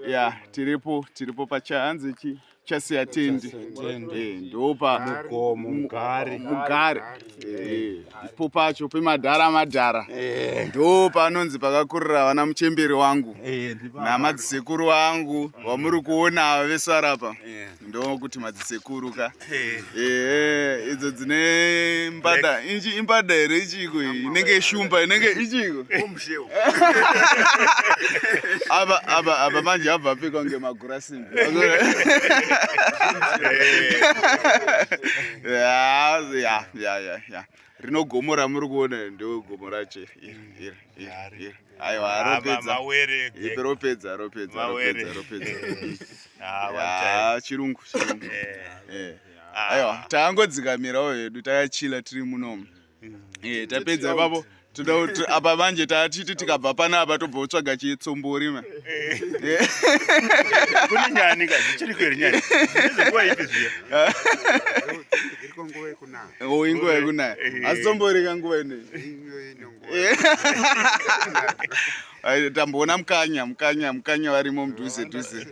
Ya, tiripo, tiripo pachahanzi chi chasiya tendi. Ndopa Mugomo mugari. Mugari. Ipo pacho pemadhara madhara. Ndo panonzi pakakurira vana muchemberi wangu namadzisekuru wangu wamuri kuona ava vese vari apa. Ndokuti madzisekuru ka. Idzo dzine mbada, inji imbada here ichiko iyi? Inenge shumba, inenge ichiko. Apa apa apa manje abva apfekwa kunge magurasimbi. Ya ya ya ya ya. Rino gomo ramuri kuona ndo gomo racho iri iri iri iri. Aiwa, ropedza. Mawere. Ipi ropedza ropedza Mawere. ropedza ropedza. Ah, one time. Ya, chirungu chirungu. Aiwa, tangodzikamirawo hedu, takachila tiri munomu. Tapedza ipapo toda kuti apa manje tatiti tikabva panapa tobva kutsvaga chitsombori ma. Kune nyani ka, dzichiri kweri nyani. Ndezvenguva ipi zviya? Iriko nguva yekunaya. O, inguva yekunaya. Asi tsombori ka nguva ineyi. Iyo ino nguva. Ai, tamboona mukanya mukanya mukanya varimo mudhuze dhuze.